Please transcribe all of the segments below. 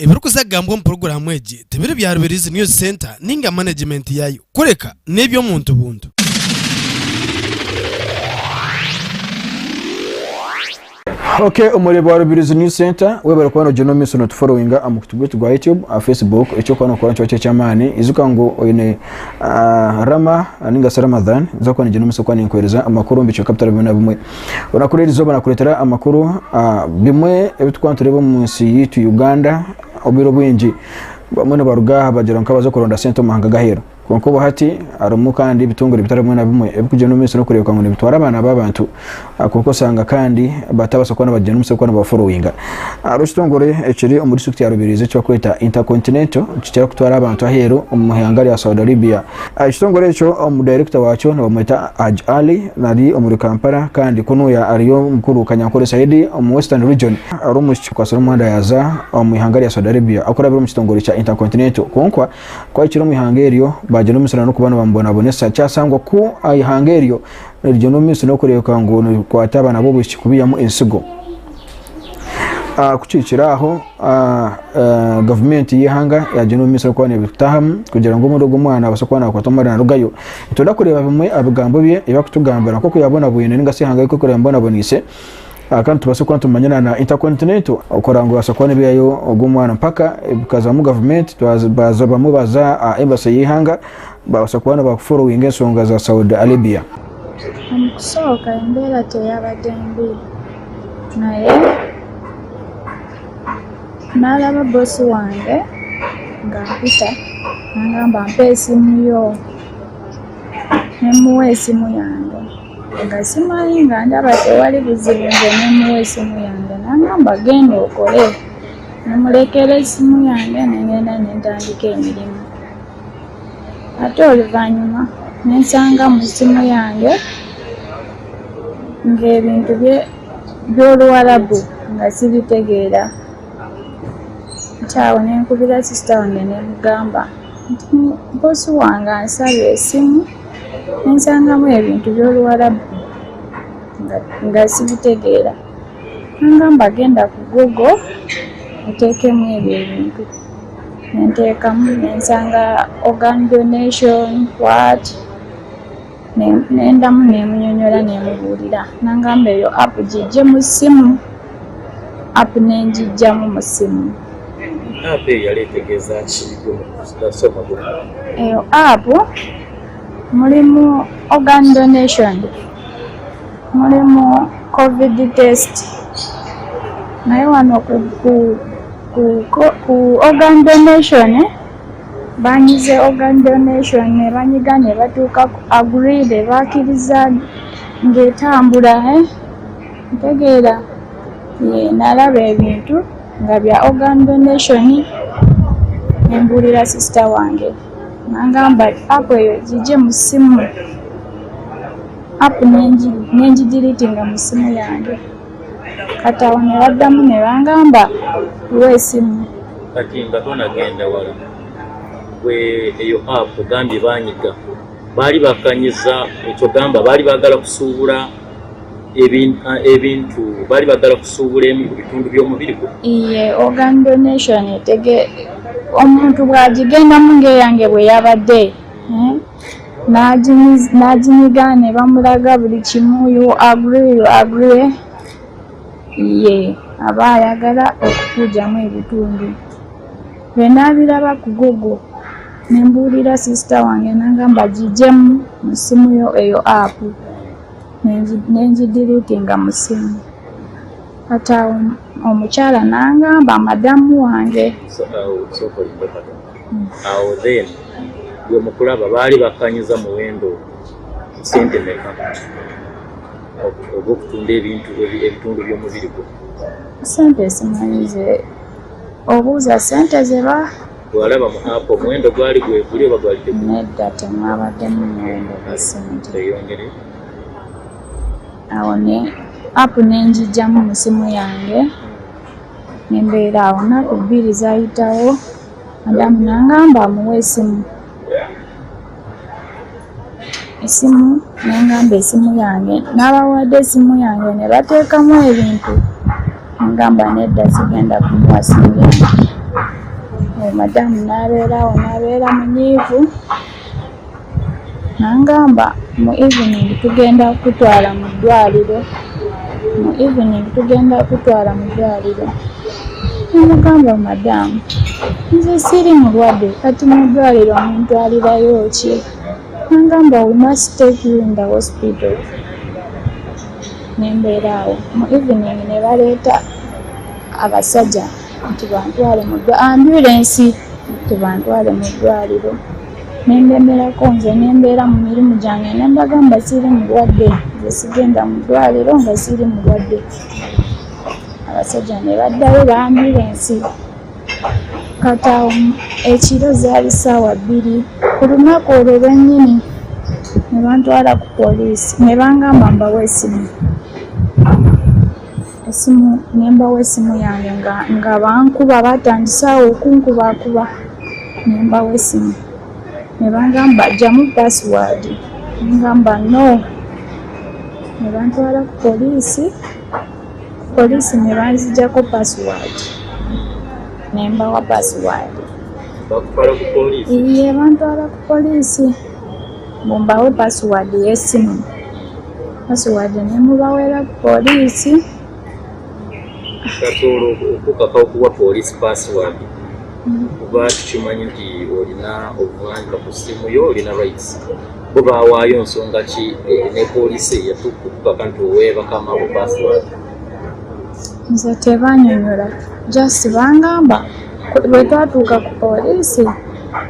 Ebirikuza kugambwa omu puroguraamu egi tibiri bya Rubirizi News Centre ninga manegimenti yaayo, kureka n'eby'omuntu buntu. Ok omureebi wa Rubirizi News Centre webare kuba nogyenda omu maisho notuforowinga aha mukutu gwaitu gwa YouTube aha Facebook eki orikuba nokora nikiba kiri eky'amaani ijuka ngu oine Rama ninga shi Ramadhan nza kuba nigyenda omu maisho kuba ninkuhereza amakuru omu bicweka bitari bimwe na bimwe. Olunaku rw'erizooba nakureetera amakuru bimwe ebi turikuba nitureeba omu nsi yaitu Uganda obwire obwingi bamwe nibaruga aha bagira ngu kabaze kuronda sente omu mahanga g'aheeru. Kwonka obu hati harimu kandi ebitongore bitari bimwe na bimwe ebirikugyenda omu maisho n'okureebeka ngu nibitwara abaana b'abantu kwonka osanga kandi batabaasa kuba nibagyenda omu maisho kuba nibabaforowinga. Hariho ekitongore ekiri omu disiturikiti ya Rubirizi eki barikweta Intercontinental nikikira kutwara abantu aheeru omu ihanga rya Saudi Arabia. Ekitongore ekyo omudayirekita waakyo nibamweta Hajj Ali ari omuri Kampala kandi kunuya ariyo omukuru Kanyankore Saidi omu Western Region. Hariho omwishiki okwatsire omuhanda yaaza omu ihanga rya Saudi Arabia akurabira omu kitongore kya Intercontinental kwonka Ku ahikire omu ihanga eryo, baagyenda omu maisho n'okuba nibamubonabonesa. Kyashangwa ku eihanga eryo nirigyenda omu maisho n'okureebeka ngu nirikwata abaana b'obwishiki kubiihamu ensigo. Ku kihikire aho, gavumenti y'eihanga yaagyenda omu maisho n'okuba neebitaahamu kugira ngu obundi ogwo omwana abaase kuba naakwatwa omwana naarugayo. Nitwenda kureeba bimwe aha bigambo bye ebi arikutugambira nk'oku yaabonabwine nainga shi eihanga rye nk'oku ryamubonaboneise. Kandi nitubaasa kuba nitumanya na Intercontinental okora ngu babaasa kuba nibihayo ogwo omwana mpaka bikazamu gavumenti baza bamwe baza aha embassy y'eihanga babaasa kuba nibaforowinga enshonga za Saudi Arabia. Omu kusooka embeera teyabadde mbi naye nalaba bboosi wange ng'ampita n'angamba mpa esimu yo ne mmuwa esimu yange. Nga simanyi nga ndaba tewali buzibu nze ne mmuwa essimu yange n'angamba genda okole. Ne mmulekera essimu yange ne ngenda ne ntandika emirimu. Ate oluvannyuma ne nsanga mu ssimu yange ng'ebintu by'Oluwarabu nga sibitegeera. Nti awo ne nkubira sisita wange ne mugamba nti bboosi wange ansabye essimu ne nsangamu ebintu by'Oluwarabu nga sibitegeera. N'angamba genda ku Google oteekemu ebyo ebintu. Ne nteekamu ne nsanga organ donation what ne ndamu ne munyonyola ne mubuulira. N'angamba eyo app giggye mu ssimu, app ne ngiggyamu mu ssimu. App eyo yali etegeeza ki gwe sooka gwe? Eyo app mulimu organ donation, mulimu covid test naye wano ku organ donation banyize organ donation ne banyiga ne batuuka ku agree be bakkiriza ng'etambula eh? Ntegeera ye nalaba ebintu nga bya organ donation ne mbuulira sisita wange nangamba app eyo gigye mu ssimu app nengidiriitinga mu ssimu yange kati awo ne baddamu ne bangamba tuwe esimu. Kati nga tonagenda wala gwe eyo app ogambye banyiga baali bakanyiza ekyo gamba baali baagala kusuubula ebintu baali baagala kusuubula emu ku bitundu by'omubiri gwo. Iye organ donation etege omuntu bw'agigendamu ng'eyange bwe yabadde eh, n'aginyiga ne bamulaga buli kimu you agree you agree ye aba ayagala okukugyamu ebitundu. Bwe nabiraba ku Google ne mbuulira sisita wange n'angamba gigyemu mu ssimu yo eyo app ne ngidiriitinga mu ssimu. Kati awo omukyala n'angamba madamu wange. Sooka olinde katono. Awo then gwe mukulaba baali bakkanyiza muwendo sente meka ogw'okutunda ebintu ebitundu by'omubiri gwo? Sente simanyi ze obuuza sente ze ba Bw'alaba mu app omuwendo gwali gweguli oba gwali teguli? Nedda temwabaddemu muwendo gwa ssente. Tweyongere. Awo ne app ne ngiggyamu mu ssimu yange ne mbeera awo. Nnaku bbiri zaayitawo madamu n'angamba amuwe essimu. Essimu ne ngamba essimu yange n'abawadde essimu yange ne bateekamu ebintu ne ngamba nedda sigenda kumuwa ssimu yange. Madamu n'abeera awo, n'abeera munyiivu, nangamba mu evening tugenda kutwala mu ddwaliro, mu evening tugenda kutwala mu ddwaliro. Nemugamba, madamu, nze siri mulwadde, kati mu ddwaliro muntwalirayo ki? Nangamba, we must take you in the hospital. Nembeera awo, mu evening ne baleeta abasajja nti bantwale mu ambulance, nti bantwale mu ddwaliro. Nendemerako nze, nembeera mu mirimu gyange, nembagamba siri mulwadde, nze sigenda mu ddwaliro nga siri mulwadde. Abasajja ne baddayo ba ambulance. Kati awo ekiro zaali ssaawa 2 ku lunaku olwo lwennyini, ne bantwala ku poliisi, ne bangamba mbawe essimu, essimu. Ne mbawa essimu yange nga bankuba, batandise awo okunkubakuba. Ne mbawa essimu, ne bangamba ggyamu password, ngamba no. Ne bantwala ku poliisi, poliisi ne banzigyako password, ne mbawa password. Bakutwala ku poliisi? Iye, bantwala ku poliisi mumbawe password y'essimu, password ne mubaweera ku poliisi. Kati olwo okukaka okuwa poliisi password, kuba tukimanyi nti olina obuvunanyizibwa ku ssimu yo, olina rights, bo bawaayo nsonga ki ne poliisi eyatuukukaka nti owe bakama bo password? Nze tebanyonyola, just bangamba bwe twatuuka ku poliisi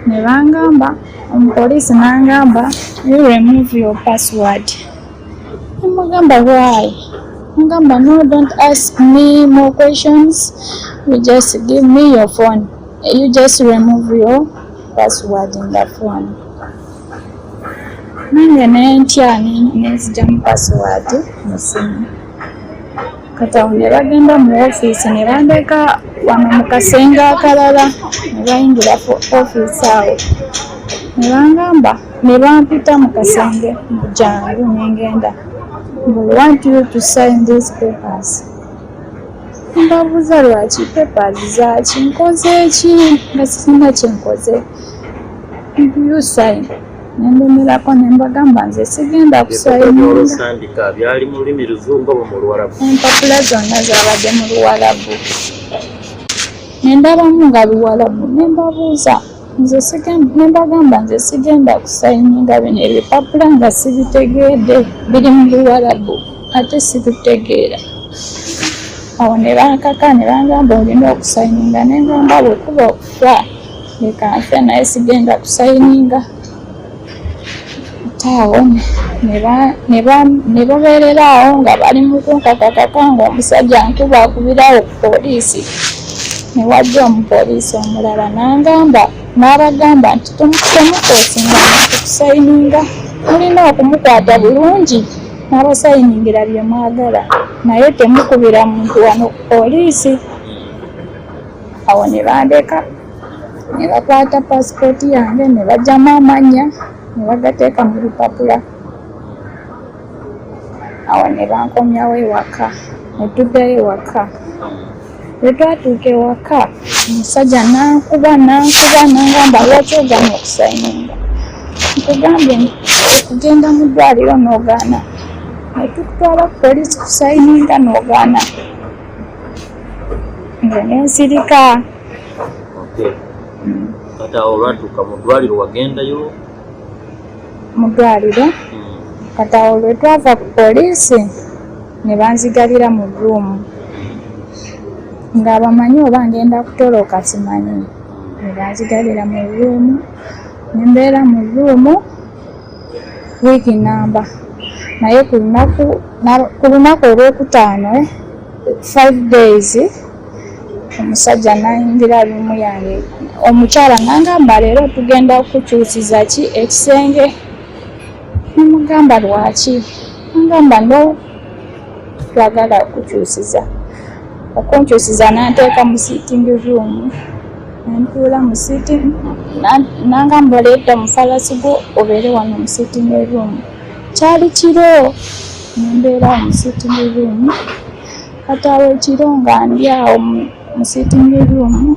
ne bangamba, omupoliisi n'angamba, you remove your password. Nemugamba, why? Ngamba, no, don't ask me more questions, you just give me your phone, you just remove your password in the phone. Nange nentya, nenzigyamu password mu ssimu. Kati awo ne bagenda mu ofiisi, ne bandeka wano mu kasenge akalala, ne bayingira ofiisi awo, ne bangamba, ne bampita mu kasenge, jangu. Nengenda, we want you to sign these papers. Mbabuuza, lwaki papers zaaki? Nkoze ki nga sirina kyenkoze? You sign. Nendemerako, nembagamba nze sigenda kusayininga. Olwosandika byali mu lulimi luzungu oba mu Luwarabu? Empapula zonna zabadde mu Luwalabu, nendabamu nga Luwalabu, nembabuuza nze, nembagamba nze sigenda kusayininga bino ebipapula nga sibitegeedde, biri mu Luwalabu ate sibitegeera. Awo ne bankaka, ne bangamba olina okusayininga. Nengamba bwe kuba okufa leka nfe, naye sigenda kusayininga. Ate awo ne babeerera awo nga bali mu kunkakakaka, nga omusajja nkuba akubirawo ku poliisi. Ne wajja omupoliisi omulala n'angamba, n'abagamba nti temuforcinga muntu kusayininga, mulina okumukwata bulungi n'abasayiningira bye mwagala, naye temukubira muntu wano ku poliisi. Awo ne bandeka, ne bakwata pasipooti yange, ne baggyamu amannya, ne bagateeka mu lupapula. Awo ne bankomyawo ewaka, ne tuddayo ewaka. Bwe twatuuka ewaka, omusajja nankuba, nankuba, nangamba, lwaki ogaana okusayininga? Nkugambye okugenda mu ddwaliro n'ogaana, ne tukutwala ku poliisi kusayininga n'ogaana. Nze nensirika. Okay. Kati awo olwatuuka mu ddwaliro wagendayo? Mu ddwaliro? Kati awo lwe twava ku poliisi, ne banzigalira mu room nga bamanyi oba ngenda kutoloka, simanyi. Ne banzigalira mu room, ne mbeera mu room wiiki namba, naye ku lunaku olwokutaano, 5 days, omusajja nayingira room yange, omukyala nangamba, leero tugenda kukyusiza ki ekisenge. Nemugamba, lwaki? Nangamba, no, twagala kukyusiza. Okunkyusiza, nanteeka mu sitting room, nentuula mu sitting, nangamba, leeta omufalasi gwo obeere wano mu sitting room. Kyali kiro, nembeera mu sitting room. Kati awo ekiro nga ndi awo mu sitting room,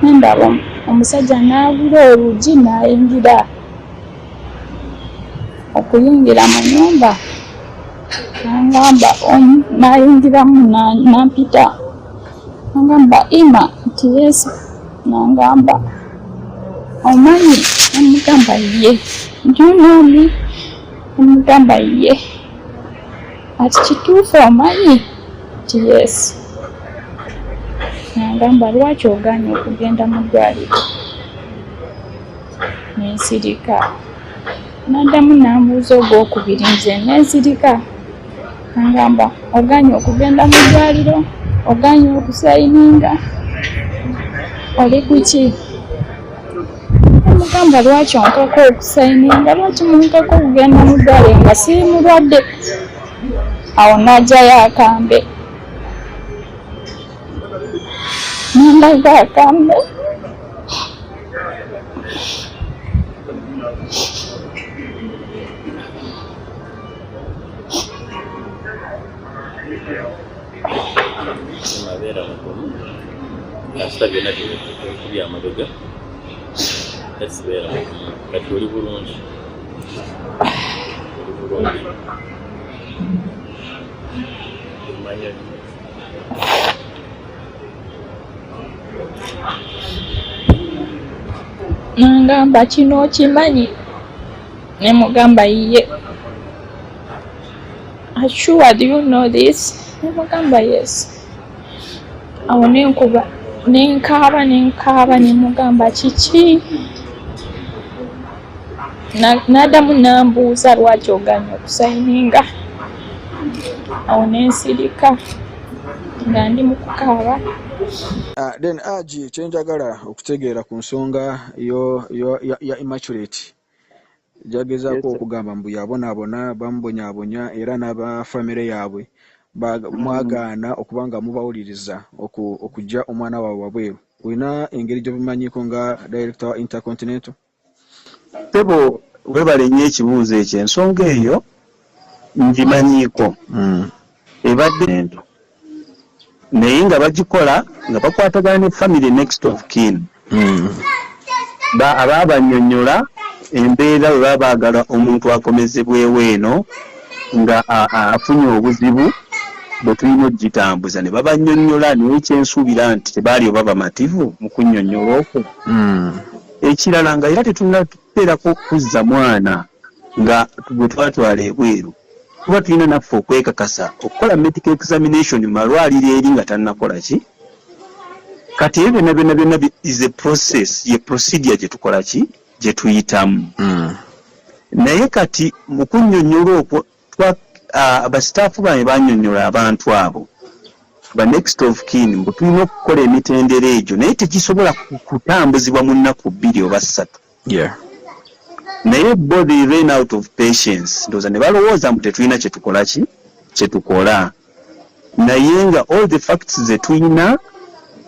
nendaba Omusajja n'agula oluggi n'ayingira. Okuyingira mu nnyumba n'angamba n'ayingiramu n'ampita n'angamba Ima nti yes, n'angamba omanyi, ne mmugamba ye, do you know me? Ne mmugamba ye, ati kituufu omanyi? Nti yes. Nangamba lwaki ogaanye okugenda mu ddwaliro? Nensirika. Naddamu nambuuza ogwokubiri nze nensirika. Nangamba ogaanye okugenda mu ddwaliro, ogaanye okusayininga, oli kuki? Namugamba lwaki onkaka okusayininga, lwaki munkaka okugenda mu ddwaliro nga siri mulwadde? Awo n'aggyayo akambe. Nandaga akambe. Abeera mugumu kasita byonna byekubya amabega kasibeera mugumu kati oli bulungi oli bulungi Nangamba kino okimanyi? Ne mugamba ye. Are sure do you know this? Ne mugamba yes. Awo nenkuba nenkaaba nenkaaba ne mugamba kiki? N'addamu n'ambuuza lwaki ogaanye okusayininga. Awo ne nsirika nga ndi mu kukaaba. Then Haji, kye njagala okutegeera ku nsonga yo, yo, ya, ya Immaculate gyagezaako okugamba mbu yabonabona bamubonyabonya era n'aba famire yaabwe mwagaana okuba nga mubawuliriza okuggya omwana waabwe wabweru. Olina engeri gy'obimanyiiko nga director wa Intercontinental? Ssebo webale nnyo ekibuuzo ekyo ensonga eyo ngimanyiiko ebadde ento naye nga bagikola nga bakwatagana ne family next of kin ababanyonyola embeera bwe baba baagala omuntu akomezebwewo eno nga afunye obuzibu bwe tulina okugitambuza ne babanyonyola naye kyensuubira nti tebaali oba bamativu mu kunnyonnyola okwo. Ekirala nga era tetunnateerako kuzza mwana nga gwe twatwala ebweru, tuba tulina naffe okwekakasa okukola medical examination mu malwaliro eri nga tannakola ki. Kati ebyo byonna byonna byonna is a process, ye procedure gye tukola ki, gye tuyitamu. Naye kati mu kunnyonnyola okwo basitaafu bange banyonyola abantu abo ba next of kin mbu tulina okukola emitendera egyo naye tegisobola kutambuzibwa mu nnaku bbiri oba ssatu. Naye bo they ran out of patience, ndowooza ne balowooza mbu tetulina kyetukola ki kyetukola, naye nga all the facts zetulina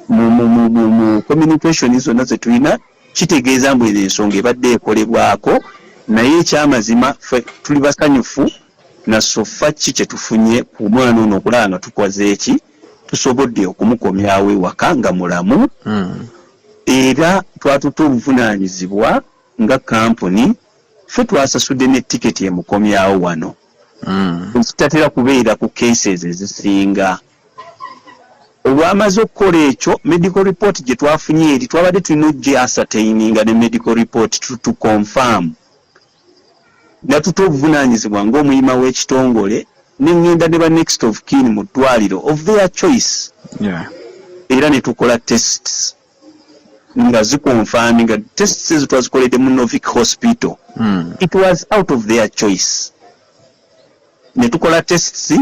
mu communication zonna zetulina kitegeeza mbu eno ensonga ebadde ekolebwako, naye ekyamazima ffe tuli basanyufu na sofa ki kyetufunye ku mwana ono okulaba nga tukoze ki, tusobodde okumukomyawo ewaka nga mulamu era twatutte obuvunaanyizibwa nga kkampuni ffe twasasudde ne tiketi emukomyawo wano ekitatera kubeera ku cases ezisinga. Olwamaze okukola ekyo, medical report gye twafunye eri twabadde tulina okugi ascertaininga ne medical report to confirm. Natutte obuvunaanyizibwa ng'omuyima w'ekitongole ne ng'enda ne ba next of kin mu ddwaaliro of their choice era ne tukola tests nga zikonfaminga. Tests ezo twazikoledde mu Norvik Hospital. It was out of their choice. Ne tukola tests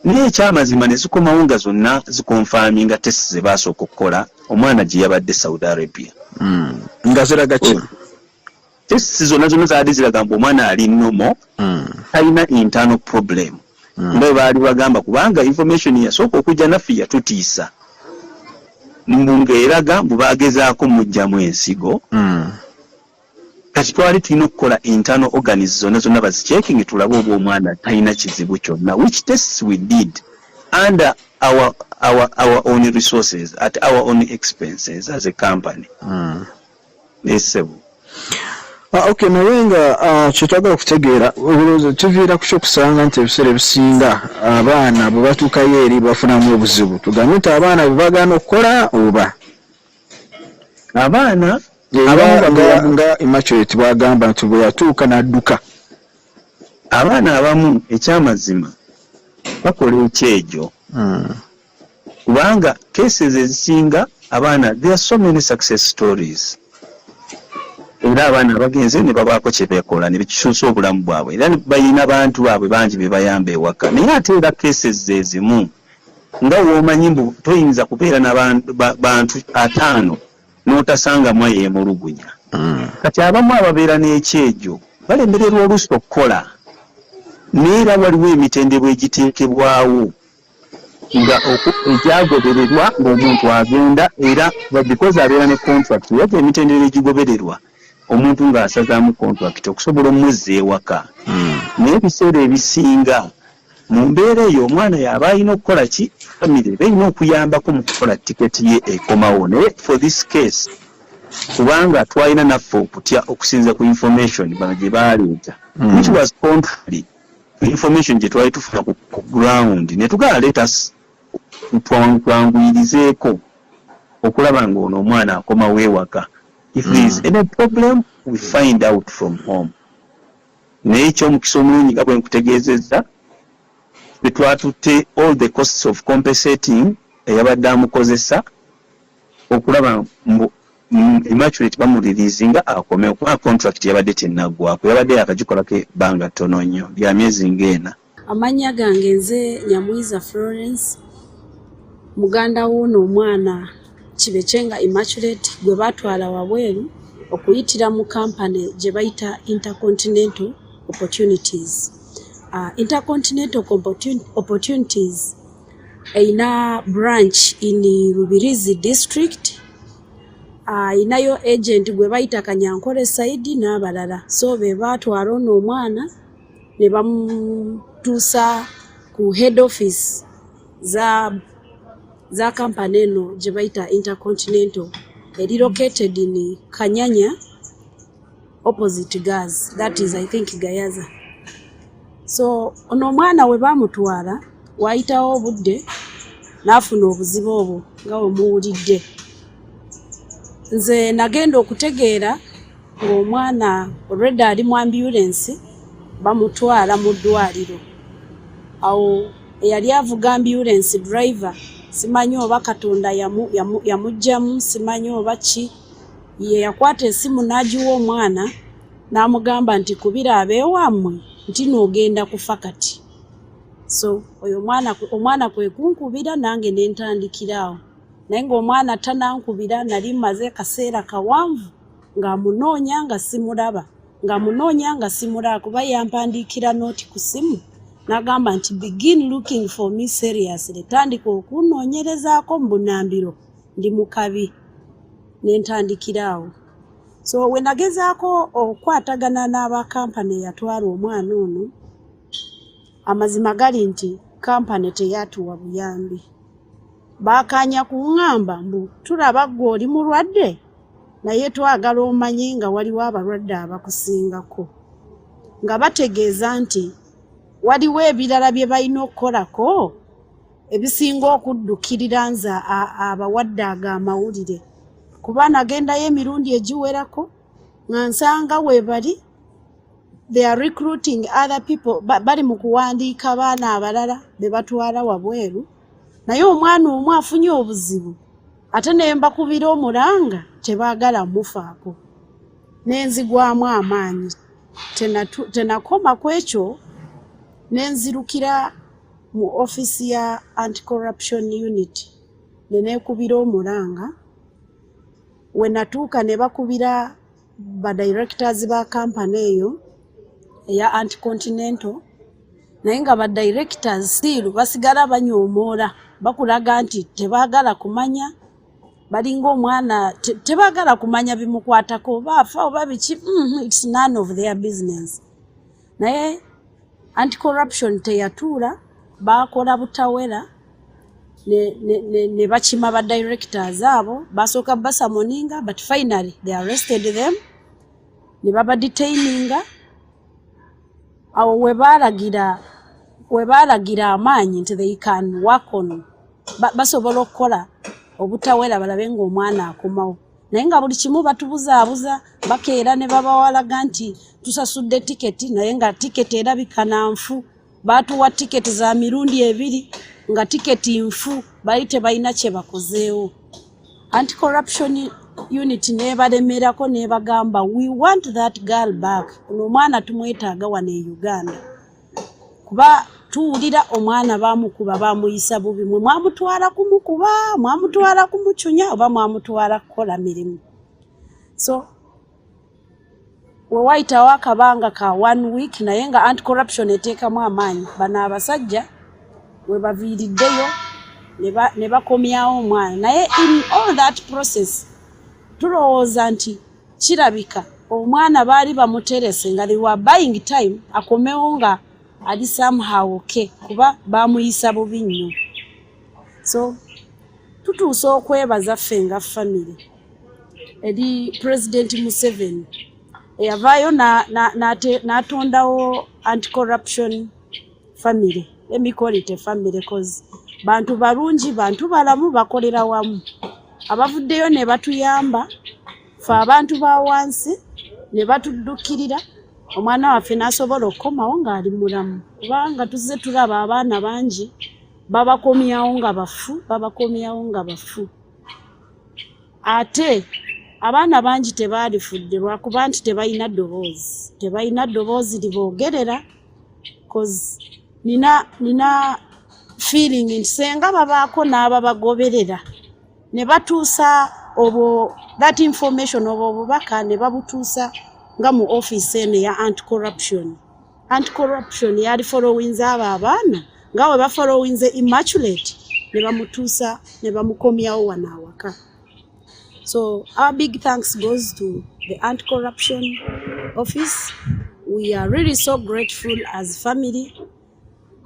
Naye ekyamazima ne zikomawo nga zonna zikonfaminga tests ze baasooka okukola omwana gye yabadde Saudi Arabia. Nga ziraga ki? Tests zonna zonna zaabadde ziraga mbu omwana ali normal, talina internal problem nga bwe baali bagamba kubanga information eyasooka okujja naffe yatutiisa mbu ng'eraga mbu baagezaako muggyamu ensigo. Kati twali tulina okukola internal organs zonna zonna bazichecking tulabe oba omwana talina kizibu kyonna, which tests we did under our, our, our own resources at our own expenses as a company. Esebo. Okay, naye nga kyetwagala okutegeera, olowooza kiviira ku kyokusanga nti ebiseera ebisinga abaana bwe batuukayo eri bafunamu obuzibu, tugambe nti abaana bwe bagaana okukola oba abaana abamu nga Immaculate bwagamba nti bwe yatuuka n'adduka? Abaana abamu ekyamazima bakola ekyejo, kubanga cases ezisinga abaana, there are so many success stories, era abaana abagenze ne babaako kye beekola ne bikyusa obulamu bwabwe, era balina bantu baabwe bangi be bayamba ewaka. Naye ate era cases ezimu, nga w'omanyi mbu toyinza kubeera na bantu 50 n'otasangamu eyeemulugunya. Kati abamu ababeera n'ekyejo balemererwa oluusi okukola, naye era waliwo emitendebwa egiteekebwawo nga egyagobererwa ng'omuntu agenda, era because abeera ne contract, era emitendera egigobererwa omuntu ng'asazaamu contract okusobola omuzza ewaka. Naye ebiseera ebisinga mu mbeera eyo omwana yaba alina okukola ki, family eba erina okuyambako mu kukola tiketi ye ekomawo. Naye for this case, kubanga twalina naffe okutya okusinza ku information bano gye baleeta, which was contrary to information gye twali tufuna ku ground, ne tugala let us twanguyirizeeko okulaba ng'ono omwana akomawo ewaka. If there is any problem, we find out from home. Naye ekyomukisa omulungi, nga bwe nkutegeezezza, ffe twatutte all the costs of compensating eyabadde amukozesa okulaba mbu Immaculate bamureleasinga akomewo, kuba contract yabadde tennaggwako, yabadde yakagikolako ebbanga ttono nnyo lya myezi ng'ena. Amannya gange nze Nyamwiza Florence, muganda w'ono omwana Kibekyenga Immaculate gwe baatwala wabweru okuyitira mu kampani gye bayita Intercontinental Opportunities. Intercontinental Opportunities erina branch in Rubirizi District, ayinayo agent gwe bayita Kanyankole Saidi n'abalala. So be baatwala ono omwana ne bamutuusa ku head office za kampani eno gye bayita Intercontinental, eri located in Kanyanya opposite Gas, that is, I think, Gayaza. So ono omwana we baamutwala, waayitawo obudde n'afuna obuzibu obwo nga bwe muwulidde. Nze nagenda okutegeera ng'omwana already ali mu ambulance bamutwala mu ddwaliro. Awo eyali avuga ambulance, driver, simanyi oba Katonda yamuggyamu, simanyi oba ki, ye yakwata esimu n'agiwa omwana n'amugamba nti, "Kubira abeewammwe nti noogenda kufa kati." So oyo omwana kwe kunkubira nange ne ntandikira awo. Naye ng'omwana tanankubira, nali mmaze akaseera kawanvu ng'amunoonya nga simulaba, ng'amunoonya nga simulaba, kuba yampandiikira note ku ssimu n'agamba nti, "Begin looking for me seriously, tandika okunnoonyerezaako mu bunambiro, ndi mu kabi." Ne ntandikira awo. So we nagezaako okukwatagana n'aba kampani eyatwala omwana ono, amazima gali nti kampani teyatuwa buyambi. Baakaanya kuŋŋamba mbu, "Tulaba ggwe oli mulwadde, naye twagala omanye nga waliwo abalwadde abakusingako," nga bategeeza nti waliwo ebirala bye balina okukolako ebisinga okuddukirira nze abawadde ago amawulire. Kuba nagendayo emirundi egiwerako nga nsanga we bali, they are recruiting other people, bali mu kuwandiika baana abalala be batwala wabweru, naye omwana omu afunye obuzibu, ate ne mbakubira omulanga tebaagala mufaako. Nenzigwamu amaanyi. Tenakoma ku ekyo, nenzirukira mu offisi ya Anti-Corruption Unit ne neekubira omulanga. We natuuka ne bakubira ba directors ba kampani eyo eya Anticontinental, naye nga ba directors still basigala banyoomoola, bakulaga nti tebaagala kumanya, balinga omwana tebaagala kumanya bimukwatako, oba afa oba biki, it's none of their business. Naye Anti-Corruption teyatuula, baakola butawera. Ne, ne, ne, ne bakima ba directors abo basooka basamoninga, but finally they arrested them ne baba detaininga. Awo we baalagira amaanyi nti they can work on, basobola okukola obutawera balabe ng'omwana akomawo, naye nga buli kimu batubuzaabuza. Bakeera ne babawalaga nti tusasudde tiketi, naye nga tiketi erabika nanfu. Baatuwa tiketi za mirundi ebiri nga tiketi nfu, bali tebalina kye bakozeewo. Anti-corruption unit nebalemerako, nebagamba, "We want that girl back. Ono omwana tumwetaaga wano e Uganda, kuba tuwulira omwana bamukuba, bamuyisa bubi. Mwe mwamutwala kumukuba, mwamutwala kumucunya, oba mwamutwala kukola mirimu?" So wewayitawo akabanga ka one week, naye nga anti-corruption eteekamu amaanyi, bano abasajja we baviiriddeyo ne bakomyawo omwana. Naye in all that process, tulowooza nti kirabika omwana baali bamuterese nga they were buying time akomewo nga ali somehow okay, kuba bamuyisa bubi nnyo. So tutuuse okwebaza ffe nga family eri President Museveni eyavaayo n'atondawo anti-corruption family. Let me call it a family 'cause bantu balungi, bantu balamu, bakolera wamu. Abavuddeyo ne batuyamba fe abantu ba wansi, ne batuddukirira, omwana waffe n'asobola okukomawo ng'ali mulamu, kubanga tuzze tulaba abaana bangi babakomyawo nga bafu, babakomyawo nga bafu. Ate abaana bangi tebaalifudde lwakuba nti tebalina ddoboozi, tebalina ddoboozi liboogerera, 'cause nina feeling nti senga babaako n'ababagoberera ne batuusa obwo that information, obwo obubaka ne babutuusa nga mu office eno eya anti-corruption, anti-corruption yali followinze abo abaana nga bwe bafollowinze Immaculate ne bamutuusa ne bamukomyawo wano awaka. So our big thanks goes to the anti-corruption office. We are really so grateful as family.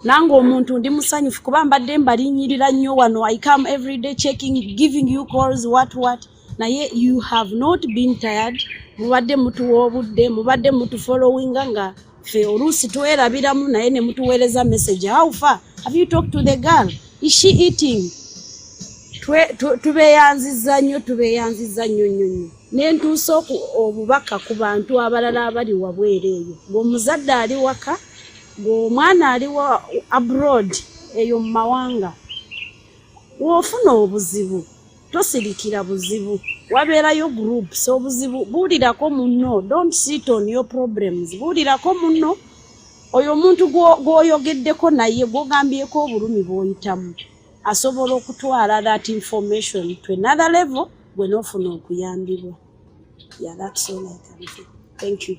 Nange omuntu ndi musanyufu kuba mbadde mbalinyirira nnyo wano. I come every day checking, giving you calls, what what, naye you have not been tired. Mubadde mutuwa obudde, mubadde mutufollowinga nga ffe oluusi twerabiramu, naye ne mutuweereza message, "How far? Have you talked to the girl? Is she eating?" Tubeeyanziza nnyo, tubeeyanziza nnyo nnyo nnyo. Nentuusa obubaka ku bantu abalala abali wabweru eyo, ng'omuzadde ali waka, ng'omwana ali abroad eyo mu mawanga, w'ofuna obuzibu tosirikira buzibu. Wabeerayo groups. Obuzibu buulirako munno. Don't sit on your problems. Buulirako munno. Oyo omuntu gw'oyogeddeko naye, gw'ogambyeko obulumi bw'oyitamu, asobola okutwala that information to another level, gwe n'ofuna okuyambibwa. Yeah, that's all I can say. Thank you.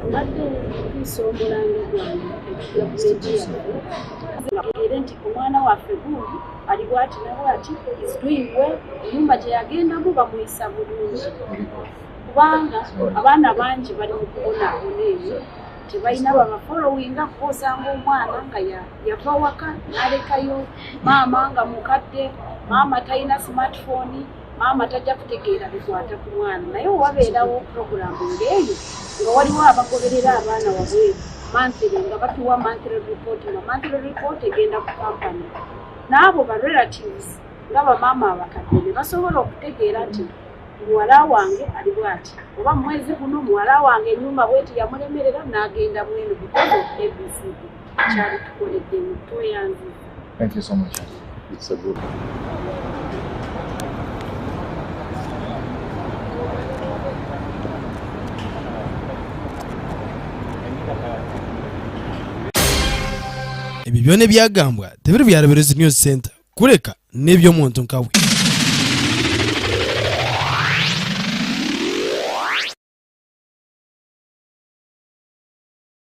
Mbadde ntuusa omulango gwange gavumenti yaffe era nti omwana waffe gundi ali bwati ne bwati, is doing well, ennyumba gye yagendamu bamuyisa bulungi, kubanga abaana bangi bali mu kubonaabona eyo, tebalina babafollowinga, kuba osanga omwana nga yava waka n'alekayo maama nga mukadde, maama talina smartphone, maama tajja kutegeera bikwata ku mwana. Naye wabeerawo puroguramu ng'eyo, nga waliwo abagoberera abaana wabweru monthly, nga batuwa monthly report, nga monthly report egenda ku company, n'abo ba relatives nga bamaama abakadde ne basobola okutegeera nti muwala wange ali bwati, oba mwezi guno muwala wange ennyumba bweti yamulemerera n'agenda mweno because of ABCD. Kyali tukoleddemu, tweyanziza. Thank you so much. It's a good. Ebyo byona ebyagambwa tebiri bya Rubirizi News Center, kureka n'eby'omuntu nkawe.